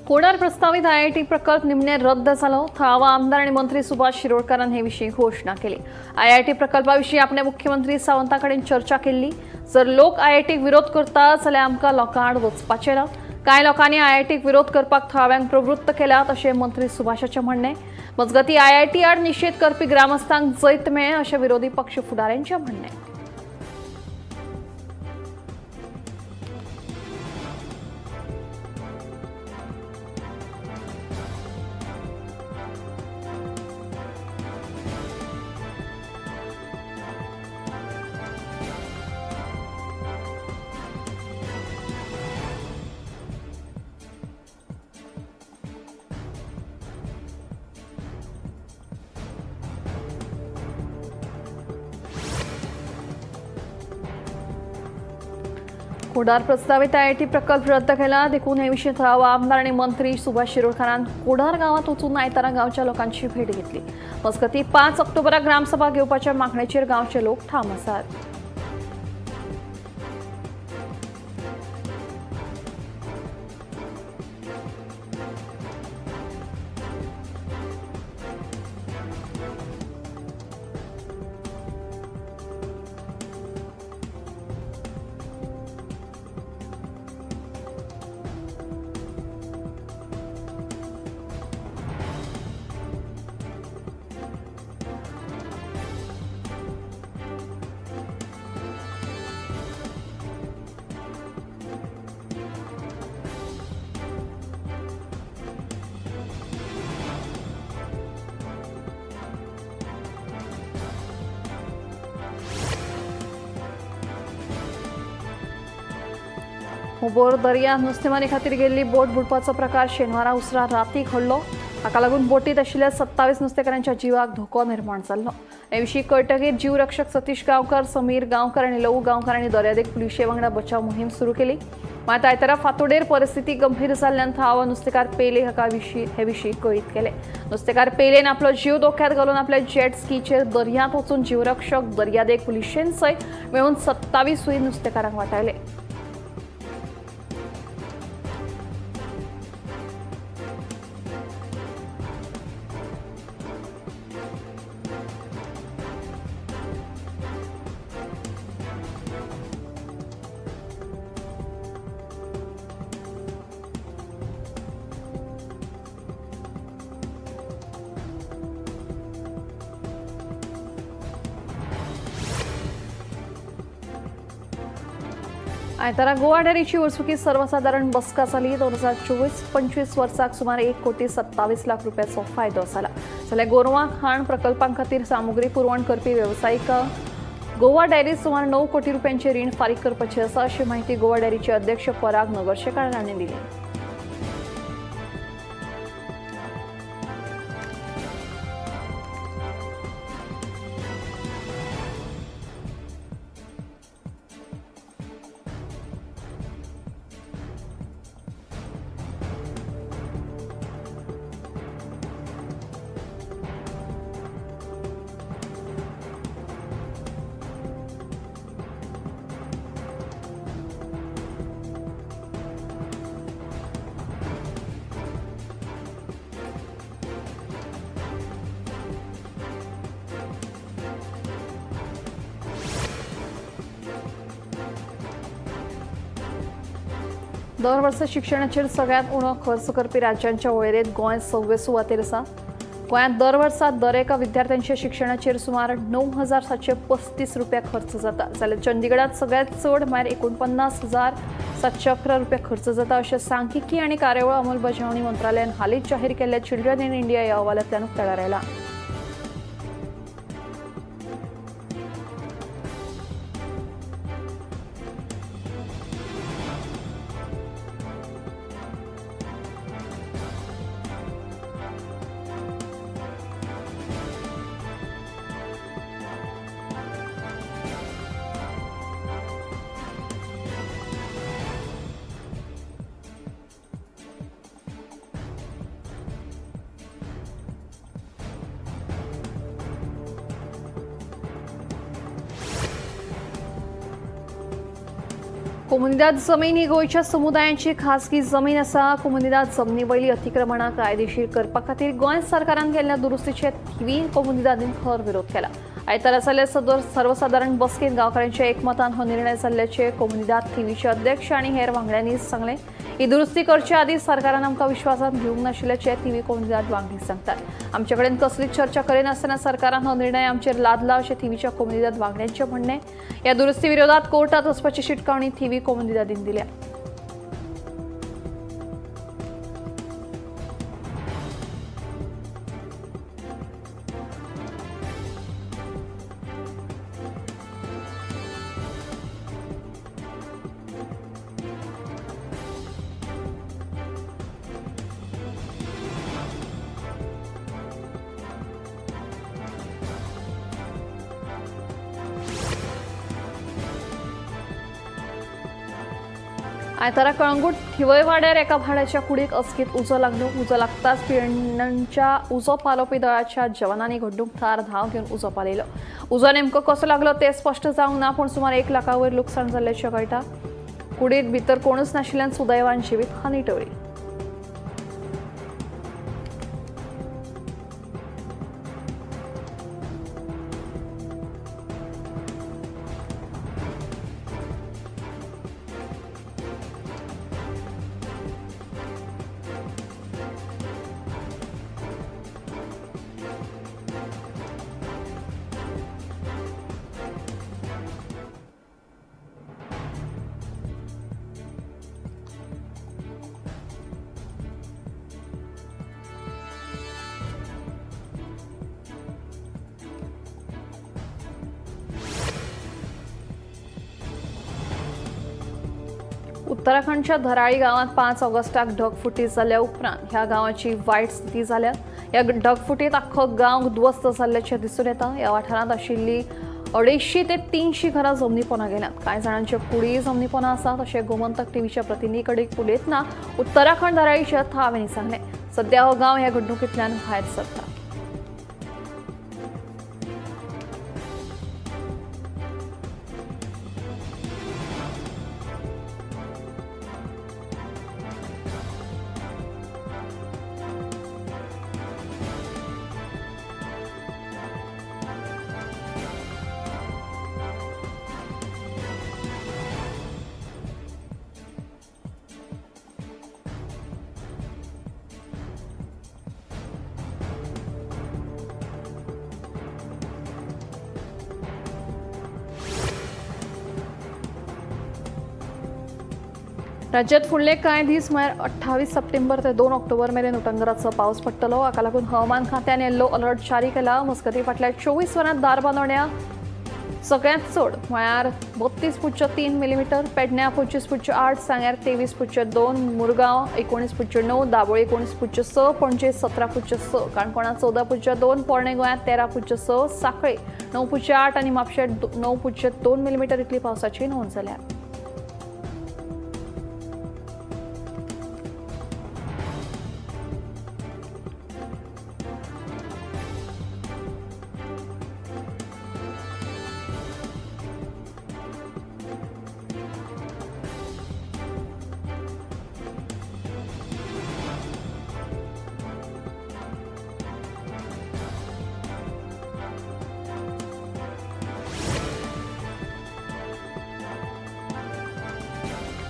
कोडार प्रस्तावित आयआयटी प्रकल्प निमणे रद्द जालो. थळावा आमदार आनी मंत्री सुभाष शिरोडकारान हे विशीं घोशणा केली. आयआयटी प्रकल्पा विशीं आपणे मुख्यमंत्री सावंता कडेन चर्चा केल्ली. जर लोक आयआयटीक विरोध करता जाल्यार आमकां लोकां आड वचपाचें ना. कांय लोकांनी आयआयटीक विरोध करपाक थळाव्यांक प्रवृत्त केल्यात अशें मंत्री सुभाषाचें म्हणणें. मजगतीं आयआयटी आड निशेध करपी ग्रामस्थांक जैत मेळ्ळें अशें विरोधी पक्ष फुडाऱ्यांचें म्हणणें. कोडार प्रस्तावित आयआयटी प्रकल्प रद्द केला देखून हे विशीं थळावा आमदार आनी मंत्री सुभाष शिरोडकारान कोडार गांवांत वचून आयतारा गांवच्या लोकांची भेट घेतली. मजगतीं 5 ऑक्टोबराक ग्रामसभा घेवपाच्या मागणेचेर गांवचे लोक ठाम आसात. हुबोर दर्यांत नुस्तेमारी खातीर गेल्ली बोट बुडपाचो प्रकार शेनवारा उसरां राती घडलो. हाका लागून बोटीत आशिल्ल्या 27 नुस्तेकारांच्या जिवाक धोको निर्माण जाल्लो. हे विशीं कळटकीर जीवरक्षक सतीश गांवकर, समीर गांवकर आनी लवू गांवकर हांणी दर्यादेग पुलिशे वांगडा बचाव मोहीम सुरू केली. मात आयतारा फांतोडेर परिस्थिती गंभीर जाल्ल्यान थळावो नुस्तेकार पेले हाका हे विशीं कळीत केलें. नुस्तेकार पेलेन आपलो जीव धोक्यांत घालून आपल्या जेट स्कीचेर दर्यांत वचून जीवरक्षक दर्यादेग पुलिशेन सयत मेळून 27 नुस्तेकारांक वाटायले. आयतारा गोवा डेअरीची वर्सुकी सर्वसादारण बसका जाली. 2024-25 वर्साक सुमार 1 कोटी 27 लाख रुपयाचो फायदो जाला. जाल्यार गोरवां खाण प्रकल्पां खातीर सामुग्री पुरवण करपी वेवसायिक गोवा डेअरी सुमार 9 कोटी रुपयांचे रीण फारीक करपाचे आसा अशी माहिती गोवा डेअरीचे अध्यक्ष पराग नगरशेकार हांणी दिली. दर वर्सा शिक्षणाचेर सगळ्यांत उणो खर्च करपी राज्यांच्या वळेरेंत गोंय 6वे सुवातेर आसा. गोंयांत दर वर्सा दर एका विद्यार्थ्यांच्या शिक्षणाचेर सुमार 9735 रुपया खर्च जाता. जाल्यार चंदीगडात सगळ्यांत चड म्हळ्यार 49,711 रुपया खर्च जाता अशें सांख्यिकी आनी कार्यावळ अंमलबजावणी मंत्रालयान हालींच जाहीर केल्ल्या चिल्ड्रन इन इंडिया ह्या अहवालांतल्यान उक्ताडार आयलां. कोमुनिदाद जमीन ही गोंयच्या समुदायांची खासगी जमीन आसा. कोमुनिदाद जमनी वयली अतिक्रमणां कायदेशीर करपा खातीर गोंय सरकारान केल्ल्या दुरुस्तीचे थिवी कोमुनिदादीन खर विरोध केला. आयतारा जाल्ल्या सदर सर्वसादारण बसकेंत गांवकारांच्या एकमतान हो निर्णय जाल्ल्याचे कोमुनिदाद थिवीचे अध्यक्ष आनी हेर वांगड्यांनी सांगलें. ही दुरुस्ती करचे आदीं सरकारान आमकां विश्वासांत घेवंक नाशिल्ल्याचे थिवी कोमुनिदाद वांगडी सांगतात. आमचे कडेन कसलीच चर्चा करिनासतना सरकारान हो निर्णय आमचेर लादला अशें थिवीच्या कोमुनिदाद वांगड्यांचें म्हणणें. ह्या दुरुस्ती विरोधात कोर्टात वचपाची शिटकावणी थिवी कोमुनिदादीन दिल्या. आयतारा कळंगूट थिवयवाड्यार एका भाड्याच्या कुडीक अचकीत उजो लागलो. उजो लागताच पिळर्णच्या उजो पालोवपी दळाच्या जवानांनी घडणूक थळार धांव घेवन उजो पालयलो. उजो नेमको कसो लागलो तें स्पश्ट जावंक ना, पूण सुमार 1 लाखा वयर लुकसाण जाल्ल्याचें कळटा. कुडींत भितर कोणूच नाशिल्ल्यान सुदैवान जिवीत हानी टळ्ळी. उत्तराखंडच्या धराळी गांवात 5 ऑगस्टाक ढगफुटी जाल्या उपरांत ह्या गांवाची वायट स्थिती जाल्या. ह्या ढगफुटीत आख्खो गांव ध्वस्त जाल्ल्याचें दिसून येता. ह्या वाठारांत आशिल्ली 250 ते 300 घरां जमनीपोना गेल्यात. कांय जाणांच्यो कुडीय जमनीपोना आसात अशें गोमंतक टीव्हीच्या प्रतिनिधी कडेन उलयतना उत्तराखंड धराळीच्या थळाव्यांनी सांगलें. सध्या हो गांव ह्या घडणुकेंतल्यान भायर सरता. राज्यात फुडले कांय दीस म्हळ्यार 28 सप्टेंबर ते 2 ऑक्टोबर मेरेन उटंगराचो पावस पडटलो. हाका लागून हवामान खात्यान येल्लो अलर्ट जारी केला. मजगतीं फाटल्या 24 वरांत धारबांदोड्यां सगळ्यांत चड म्हळ्यार 32.3 मिलीमिटर, पेडण्यां 25.8, सांग्यार 23.2, मुरगांव 19.9, दाबोळी 19.6, पणजे 17.6, काणकोणां 14.2, पोरणे गोंयांत 13.6, सांखळे 9.8 आनी म्हापशें 9.2 मिलीमिटर इतली पावसाची नोंद जाल्या.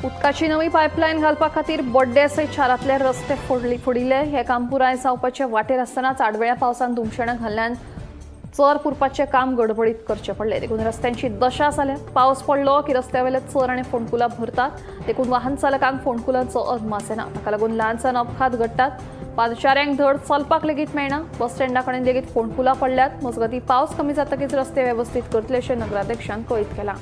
उदकाची नवी पायपलायन घालपा खातीर बोड्डे सयत शारांतले रस्ते फोडिल्ले. हें काम पुराय जावपाचे वाटेर आसतनाच आडवेळ्या पावसान धुमशेणां घाल्ल्यान चर पुरपाचें काम गडबडीत करचें पडलें. देखून रस्त्यांची दशा जाल्या. पावस पडलो की रस्त्या वयले चर आनी फोंडकुलां भरतात. देखून वाहन चालकांक फोंडकुलांचो अदमास येना. ताका लागून ल्हान सान अपघात घडटात. पादचाऱ्यांक धड चलपाक लेगीत मेळना. बस स्टँडा कडेन लेगीत फोंडकुलां पडल्यात. मजगतीं पावस कमी जातकीच रस्ते वेवस्थीत करतले अशें नगराध्यक्षान कळीत केलां.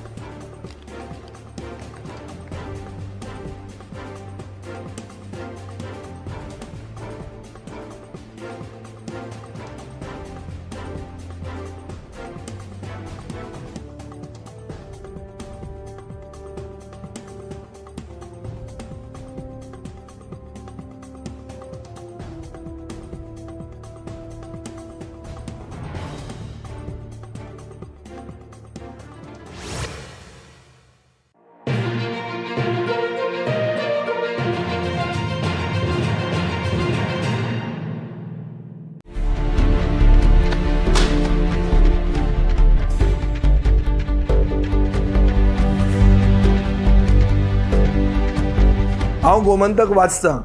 हांव गोमंतक वाचतां.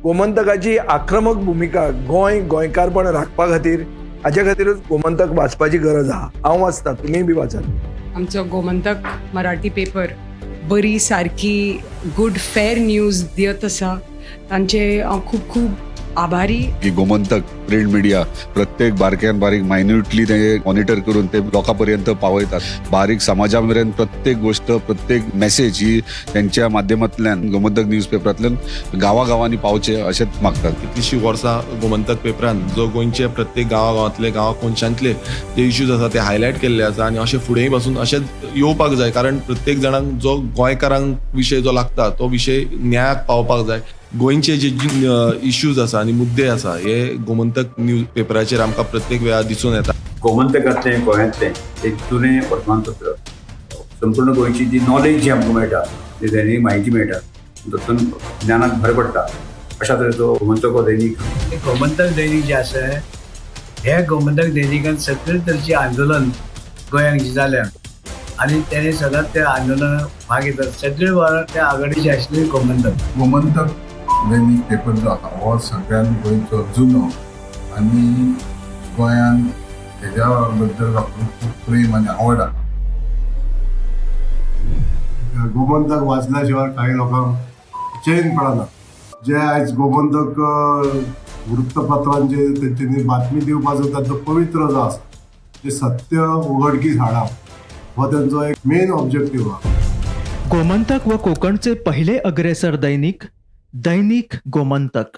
गोमंतकाची आक्रमक भुमिका गोंय गोंयकारपण राखपा खातीर, हाच्या खातीरूच गोमंतक वाचपाची गरज आहा. हांव वाचतां, तुमीय बी वाचात. आमचो गोमंतक मराठी पेपर बरी सारकी गुड फेर न्यूज दियत आसा, तांचे हांव खूब खूब आभारी. की गोमंतक प्रिंट मिडिया प्रत्येक बारक्यान बारीक मायन्युटली ते मॉनिटर करून ते लोकां पर्यंत पावयतात. बारीक समाजा मेरेन प्रत्येक गोष्ट, प्रत्येक मेसेज ही त्यांच्या माध्यमांतल्यान गोमंतक न्यूज पेपरांतल्यान गांवागांवांनी पावचे अशेंच मागतात. कितलीशीं वर्सां गोमंतक पेपरान जो गोंयचे प्रत्येक गांवागांवांतले, गांवा कोनशांतले जे इश्यूज आसा ते हायलायट केल्ले आसा आनी अशें फुडेंय पासून अशेंच येवपाक जाय, कारण प्रत्येक जाणांक जो गोंयकारांक विशय जो लागता तो विशय न्यायाक पावपाक जाय. गोंयचे जे इश्यूज आसा आनी मुद्दे आसा हे गोमंतक न्यूज पेपराचेर आमकां प्रत्येक वेळार दिसून येता. गोमंतकांतलें गोंयांतलें एक जुनें वर्तमानपत्र, संपूर्ण गोंयची जी नॉलेज जी आमकां मेळटा, जी दैनीक म्हायती मेळटा, तातूंत ज्ञानाक भर पडटा. अशा तरेचो गोमंतक हो दैनीक. गोमंतक दैनीक जें आसा, हे गोमंतक दैनिकान सगळे तरेचें आंदोलन गोंयांत जें जाल्या आनी तेणे सदांच त्या आंदोलनात भाग घेतात. सगळे वेळार त्या आघाडीचे आशिल्ले गोमंतक. गोमंतक दैनीक पेपर जो आसा हो सगळ्यान गोंयचो जुनो आनी गोंयान हेज्या बद्दल लोकांक खूब प्रेम आनी आवड आसा. गोमंतक वाचल्या शिवाय काही लोकांक चैन पडना. जे आयज गोमंतक वृत्तपत्रांचे तेंच्यांनी बातमी दिवपाचो तांचो पवित्र जो आसा, जे सत्य उघडकीस हाडप हो तेंचो एक मेन ऑब्जेक्टीव आहा. गोमंतक व कोकणचे पहिले अग्रेसर दैनिक, दैनिक गोमंतक.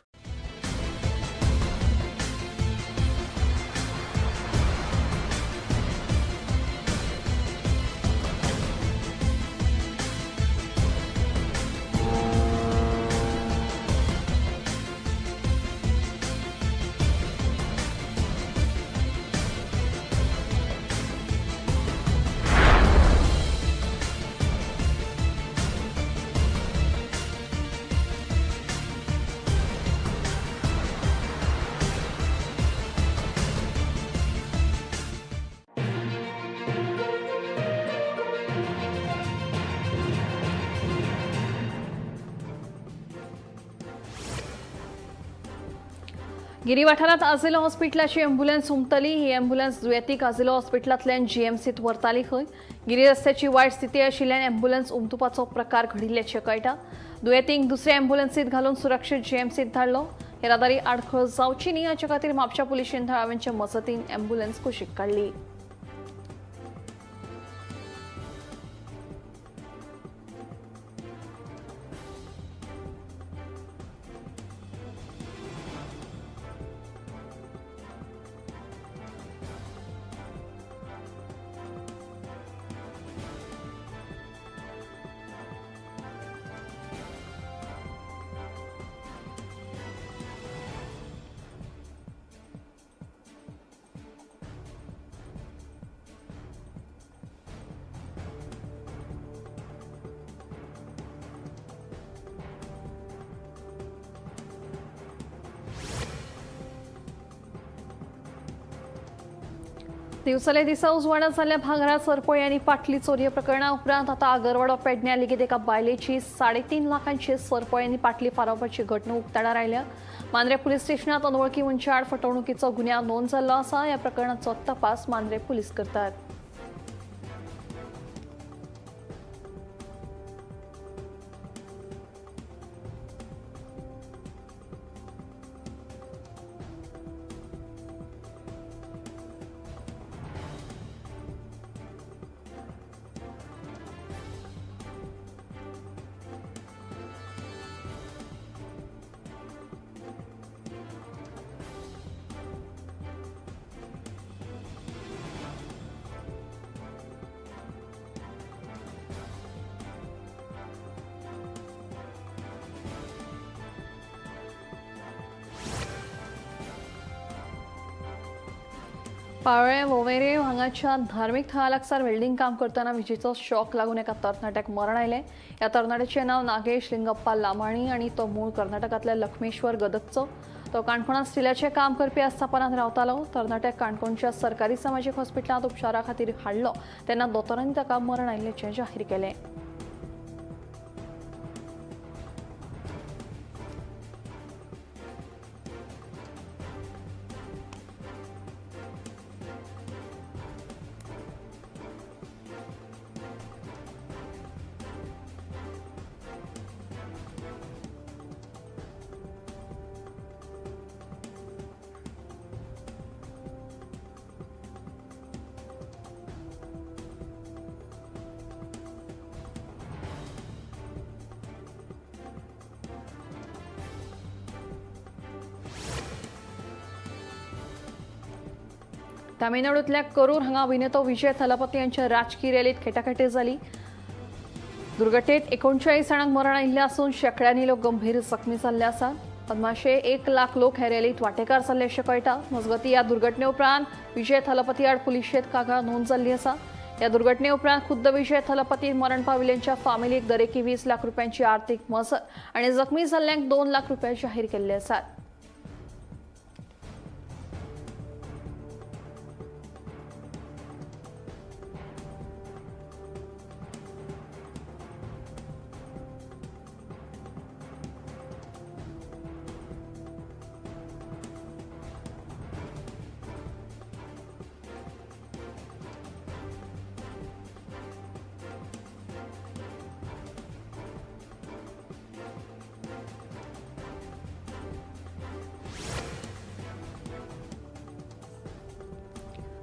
गिरी वाठारांत आझिलो हॉस्पिटलाची ॲम्ब्युलन्स हुमतली. ही ॲम्ब्युलन्स दुयेंतीक आझिलो हॉस्पिटलांतल्यान जीएमसीत व्हरताली खंय. गिरी रस्त्याची वायट स्थिती आशिल्ल्यान ॲम्ब्युलन्स उमथुपाचो प्रकार घडिल्ल्याचें कळटा. दुयेंतींक दुसऱ्या ॲम्ब्युलन्सीत घालून सुरक्षीत जीएमसीत धाडलो. येरादारी आडखळ जावची न्ही हाचे खातीर म्हापशा पुलिशेन थळाव्यांच्या मजतीन ॲम्ब्युलन्स कुशीक काडली. दिवचले दिसा उजवाडा जाल्ल्या भांगरा सरपळी आनी पाटली चोरये प्रकरणा उपरांत आतां आगरवाडो पेडण्या लेगीत एका बायलेची 3.5 लाखांची सरपळी आनी पाटली फारावपाची घडणूक उक्ताडार आयल्या. मांद्रे पुलीस स्टेशनात अनवळखी मनशा आड फटवणुकीचो गुन्यांव नोंद जाल्लो आसा. ह्या प्रकरणाचो तपास मांद्रे पुलीस करतात. पाळोळें वोवेरे हांगाच्या धार्मीक थळा लागसार वेल्डिंग काम करतना विजेचो शॉक लागून एका तरणाट्याक मरण आयलें. ह्या तरणाट्याचें नांव नागेश लिंगप्पा लामाणी आनी तो मूळ कर्नाटकांतल्या लक्ष्मेश्वर गदगचो. तो काणकोणांत स्टिलाचें काम करपी आस्थापनांत रावतालो. तरणाट्याक काणकोणच्या सरकारी समाजीक हॉस्पिटलांत उपचारा खातीर हाडलो तेन्ना दोतोरांनी ताका मरण आयिल्ल्याचें जाहीर केलें. तामिळनाडूंतल्या करूर हांगा अभिनेतो विजय थलपती यांच्या राजकी रॅलीत खेटाखेटी जाली. दुर्घटनेत 39 जाणांक मरण आयिल्लें आसून शेंकड्यांनी लोक गंभीर जखमी जाल्ले आसात. अदमाशे 1 लाख लोक हे रॅलीत वांटेकार जाल्ले अशें कळटा. मजगतीं ह्या दुर्घटने उपरांत विजय थलपती आड पुलिशेंत कागाळ नोंद जाल्ली आसा. ह्या दुर्घटने उपरांत खुद्द विजय थलपती मरण पाविल्ल्यांच्या फामिलीक दरेकी 20 लाख रुपयांची आर्थिक मजत आनी जखमी जाल्ल्यांक 2 लाख रुपया जाहीर केल्ले आसात.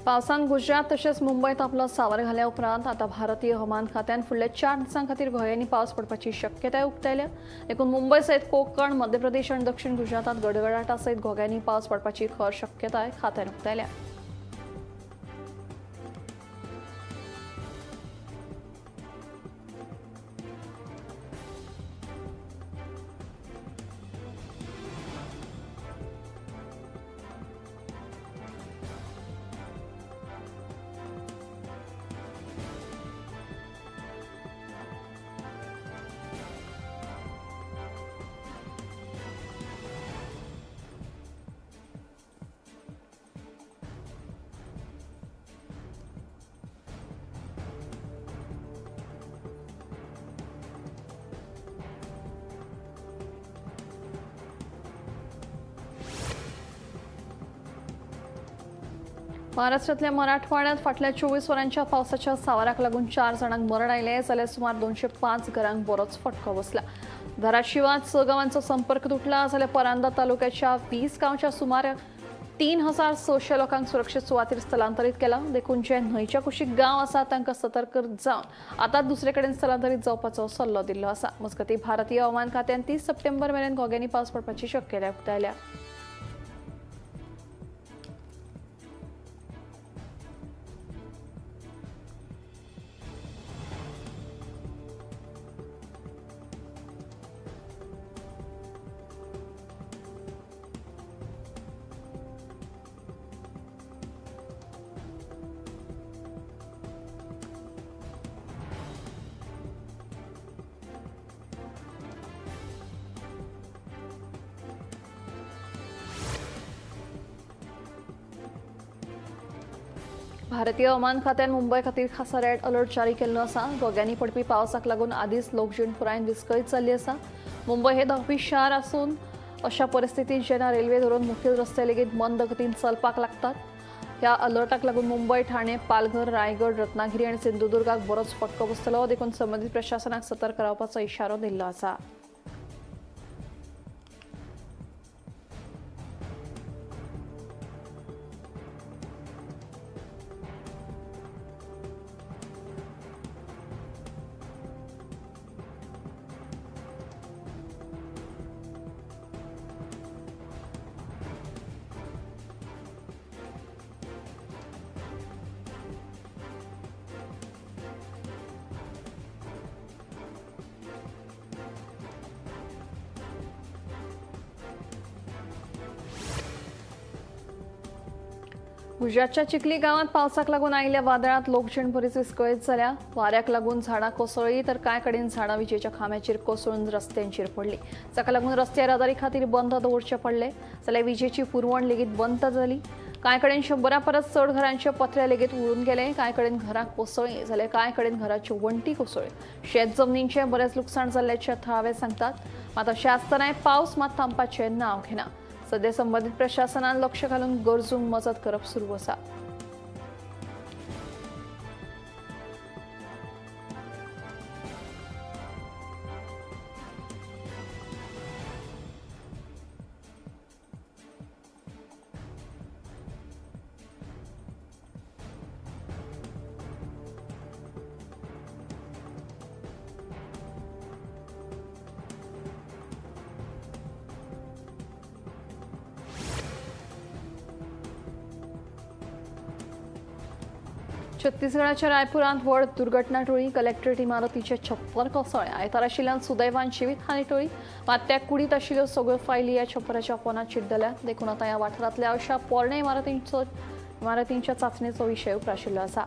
पावसान गुजरात तशेंच मुंबयत आपलो सावर घाल्या उपरांत आतां भारतीय हवामान खात्यान फुडल्या 4 दिसां खातीर घोग्यांनी पावस पडपाची शक्यताय उक्तायल्या. देखून मुंबय सयत कोकण, मध्य प्रदेश आनी दक्षिण गुजरातांत गडगडाटा सयत घोग्यांनी पावस पडपाची खर शक्यताय खात्यान उक्तायल्या. महाराष्ट्रातल्या मराठवाड्यात फाटल्या 24 वरांच्या पावसाच्या सावराक लागून 4 जाणांक मरण आयलें जाल्यार सुमार 205 घरांक बरोच फटको बसला. धाराशिवांत 6 गांवांचो संपर्क तुटला जाल्यार परांदा तालुक्याच्या 20 गांवच्या सुमार 3600 लोकांक सुरक्षीत सुवातेर स्थलांतरीत केला. देखून जे न्हंयच्या कुशीक गांव आसा तांकां सतर्क जावन आतां दुसरे कडेन स्थलांतरीत जावपाचो सल्लो दिल्लो आसा. मजगतीं भारतीय हवामान खात्यान 30 सप्टेंबर मेरेन घोग्यांनी पावस पडपाची शक्यताय उक्तायल्या. भारतीय हवामान खात्यान मुंबय खातीर खासा रेड अलर्ट जारी केल्लो आसा. घोग्यांनी पडपी पावसाक लागून आदींच लोकजीण पुरायेन विस्कळीत जाल्ली आसा. मुंबय हे धांवपी शार आसून अशा परिस्थितींत जेन्ना रेल्वे धरून मुखेल रस्ते लेगीत मंद गतीन चलपाक लागतात. ह्या अलर्टाक लागून मुंबय, ठाणे, पालघर, रायगड, रत्नागिरी आनी सिंधुदुर्गाक बरोच फटको बसतलो. देखून संबंदीत प्रशासनाक सतर्क रावपाचो इशारो दिल्लो आसा. गुजरातच्या चिखली गांवात पावसाक लागून आयिल्ल्या वादळांत लोकजीण बरीच विस्कळीत जाल्या. वाऱ्याक लागून झाडां कोसळ्ळी तर कांय कडेन झाडां विजेच्या खांब्याचेर कोसळून रस्त्यांचेर पडली. जाका लागून रस्ते येरादारी खातीर बंद दवरचे पडले जाल्यार विजेची पुरवण लेगीत बंद जाली. कांय कडेन 100 परस चड घरांचे पत्रे लेगीत उडून गेले. कांय कडेन घरां कोसळ्ळीं जाल्यार कांय कडेन घराच्यो वण्टी कोसळ्ळ्यो. शेत जमनींचें बरेंच लुकसाण जाल्ल्याचें थळावे सांगतात. मात अशें आसतनाय पावस मात थांबपाचें नांव घेना. सध्या संबंधित प्रशासनान लक्ष घालून गरजूंक मजत करप सुरू आसा. छत्तीसगडाच्या रायपुरांत व्हड दुर्घटना टोळी कलेक्टरेट इमारतीचे छप्पर कोसळ्ळें. आयतार आशिल्ल्यान सुदैवान जिवीतहानी टळी. मात त्या कुडीत आशिल्ल्यो सगळ्यो फायली ह्या छप्पराच्या पोनात चिड्डल्यात. देखून आतां ह्या वाठारांतल्या अशा पोरण्या इमारतींच्या चांचणेचो विशय उप्राशिल्लो आसा.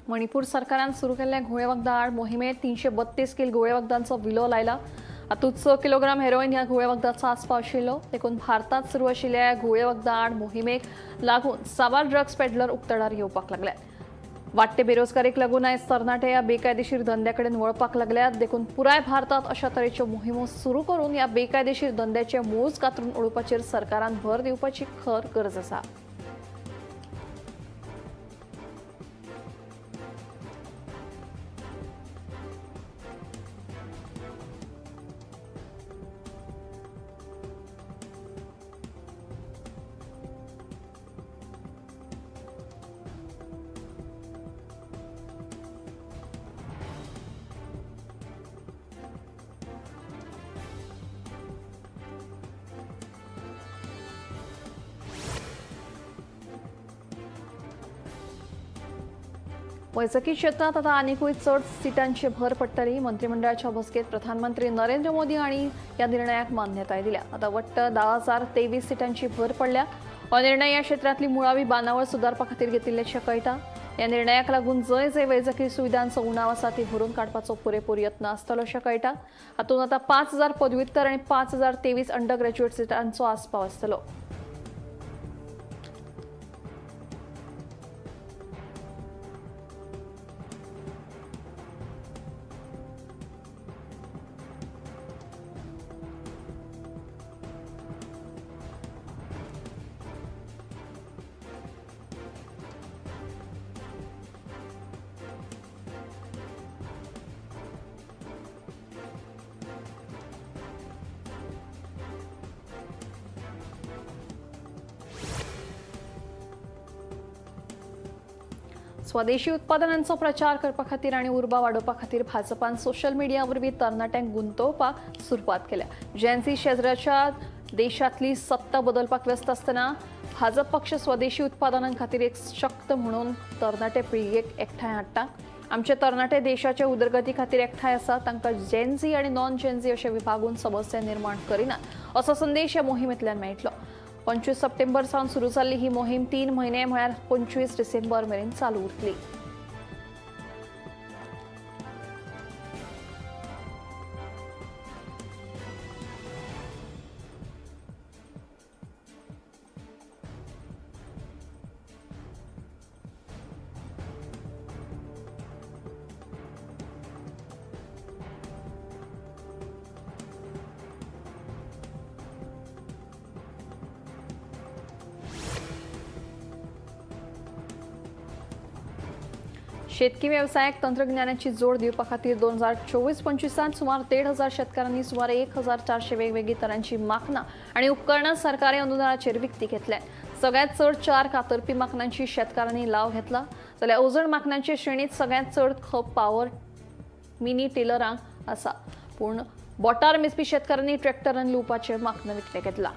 मणिपूर सरकारान सुरू केल्ल्या घुंवळे वखदां आड मोहिमेत 332 किल घुंवळे वखदांचो विलो लायला. हातूंत 6 किलोग्राम हेरोइन ह्या घुंवळे वखदाचो आस्पाव आशिल्लो. देखून भारतांत सुरू आशिल्ल्या घुंवळे वखदां आड मोहिमेक लागून साबार ड्रग्स पेडलर उक्तडार येवपाक लागल्यात. वाडटे बेरोजगारीक लागून आयज तरणाटे ह्या बेकायदेशीर धंद्या कडेन वळपाक लागल्यात. देखून पुराय भारतांत अशा तरेच्यो मोहिमो सुरू करून ह्या बेकायदेशीर धंद्याचे मूळच कातरून उडोवपाचेर सरकारान भर दिवपाची खर गरज आसा. वैजकी क्षेत्रात आता आनिकूय चड सिटांची भर पडटली. मंत्रिमंडळाच्या बसकेत प्रधानमंत्री नरेंद्र मोदी हांणी ह्या निर्णयाक मान्यताय दिल्या. आता वट्ट 10,023 सिटांची भर पडल्या. हो निर्णय ह्या क्षेत्रांतली मुळावी बांदावळ सुदारपा खातीर घेतिल्ल्याचें कळटा. ह्या निर्णयाक लागून जंय जंय वैजकी सुविधांचो उणाव आसा ती भरून काडपाचो पुरेपूर यत्न आसतलो अशें कळटा. हातूंत आतां 5,000 पदव्युत्तर आनी 5,023 अंडर ग्रॅज्युएट सिटांचो आस्पाव आसतलो. स्वदेशी उत्पादनांचो प्रचार करपा खातीर आनी उर्बा वाडोवपा खातीर भाजपान सोशल मिडिया वरवीं तरणाट्यांक गुंतोवपाक सुरवात केल्या. जेनझी शेजराच्या देशांतली सत्ता बदलपाक व्यस्त आसतना भाजप पक्ष स्वदेशी उत्पादनां खातीर एक शक्त म्हणून तरणाटे पिळगेक एकठांय हाडटा. आमचे तरणाटे देशाच्या उदरगती खातीर एकठांय आसा, तांकां जेनझी आनी नॉन जेनझी अशे विभागून समस्या निर्माण करिनात असो संदेश ह्या मोहिमेंतल्यान मेळटलो. 25 सप्टेंबर सावन सुरू जाल्ली ही मोहीम 3 म्हयने म्हळ्यार 25 डिसेंबर मेरेन चालू उरतली. शेतकी व्यवसायाक तंत्रज्ञानाची जोड दिवपा खातीर 2024-25 सुमार 1,500 शेतकारांनी सुमार 1,400 वेगवेगळी तरांची माकनां आनी उपकरणां सरकारी अनुदानाचेर विकती घेतल्यात. सगळ्यात चड 4 कातरपी माकनांची शेतकारांनी लाव घेतला, जाल्यार अवजड माकनांचे श्रेणीत सगळ्यात चड खप पावर मिनी टेलरांक आसा. पूण बोटार मेजपी शेतकारांनी ट्रॅक्टरान लुवपाचें माकनां विकतें घेतलां.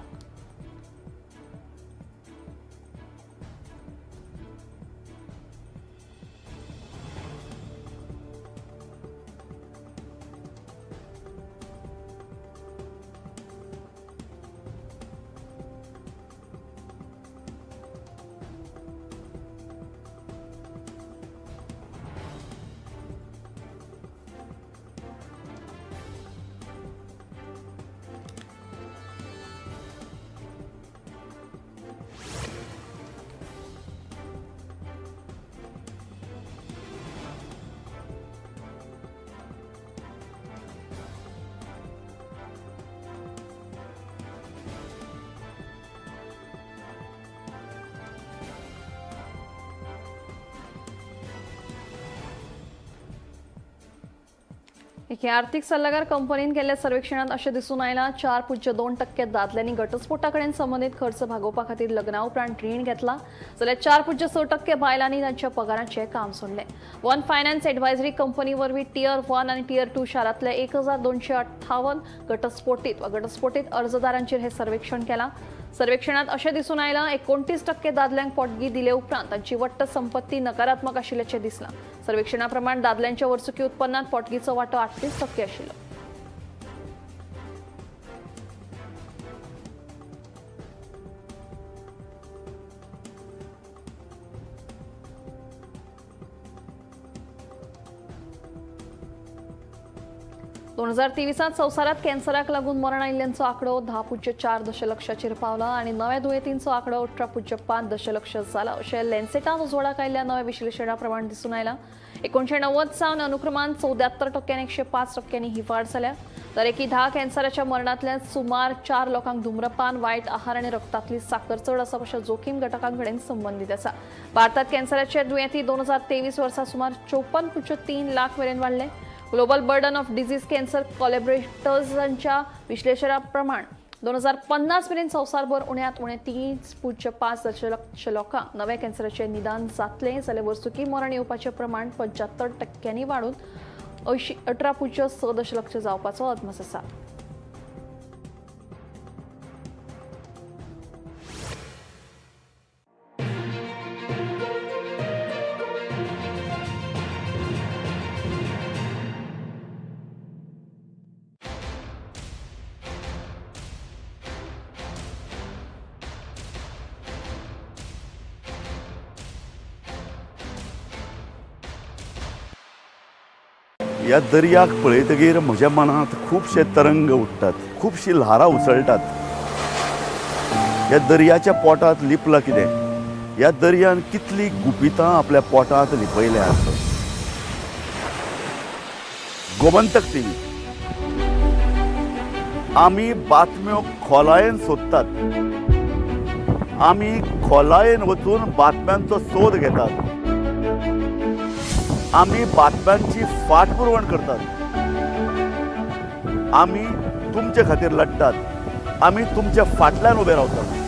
एके आर्थिक सल्लागार कंपनीन केल्ल्या सर्वेक्षणांत अशें दिसून आयलां 4.2% दादल्यांनी घटस्फोटा कडेन संबंदीत खर्च भागोवपा खातीर लग्ना उपरांत रीण घेतला, जाल्यार 4.6% बायलांनी तांच्या पगाराचें काम सोडलें. वन फायनान्स एडवायजरी कंपनी वरवीं टियर 1 आनी टियर 2 शारांतल्या 1258 घटस्फोटीत वा घटस्फोटीत अर्जदारांचेर हें सर्वेक्षण केलां. सर्वेक्षणांत अशें दिसून आयलां 29% दादल्यांक पोटगी दिले उपरांत तांची वट्ट संपत्ती नकारात्मक आशिल्ल्याचें दिसलां. सर्वेक्षणा प्रमाण दादल्यांच्या वर्सुकी उत्पन्नात पोटगीचो वांटो 38% आशिल्लो. 2023 संवसारात कॅन्सराक लागून मरण आयिल्ल्यांचो आंकडो 10.4 दशलक्षाचेर पावला आनी नव्या दुयेंतींचो आंकडो 18.5 दशलक्ष जाला अशें लॅन्सेटान उजवाडाक आयिल्ल्या नव्या विश्लेशणा प्रमाण दिसून आयलां. 1990 सावन अनुक्रमान 74% आनी 105% ही वाड जाल्या. दरेकी 10 कॅन्सराच्या मरणांतल्यान सुमार 4 लोकांक धूम्रपान, वायट आहार आनी रक्तांतली साकर चड आसप अशा जोखीम घटकां कडेन संबंदीत आसा. भारतात कॅन्सराचे दुयेंती 2023 वर्सा सुमार 54.3 लाख मेरेन वाडले. Global burden of disease cancer कोलॅबोरेटर्सांच्या विश्लेशणाप्रमाण 2050 मेरेन संवसारभर उण्यांत उणें 3.5 दशलक्ष लोकांक नव्या कॅन्सराचें निदान जातलें, जाल्यार वर्सुकी मरण येवपाचें प्रमाण 75% वाडून 18.6 दशलक्ष जावपाचो अदमास आसा. ह्या दर्याक पळयतगीर म्हज्या मनांत खुबशे तरंग उठ्ठात, खुबशीं ल्हारां उसळटात. ह्या दर्याच्या पोटांत लिपलां कितें? ह्या दर्यान कितलीं गुपितां आपल्या पोटांत लिपयल्यांत. गोमंतक टीव्ही, आमी बातम्यो खोलायेन सोदतात, आमी खोलायेन वचून बातम्यांचो सोद घेतात, आमी बातम्यांची फाटपुरवण करतात, आमी तुमचे खातीर लडटात, आमी तुमच्या फाटल्यान उबे रावतात.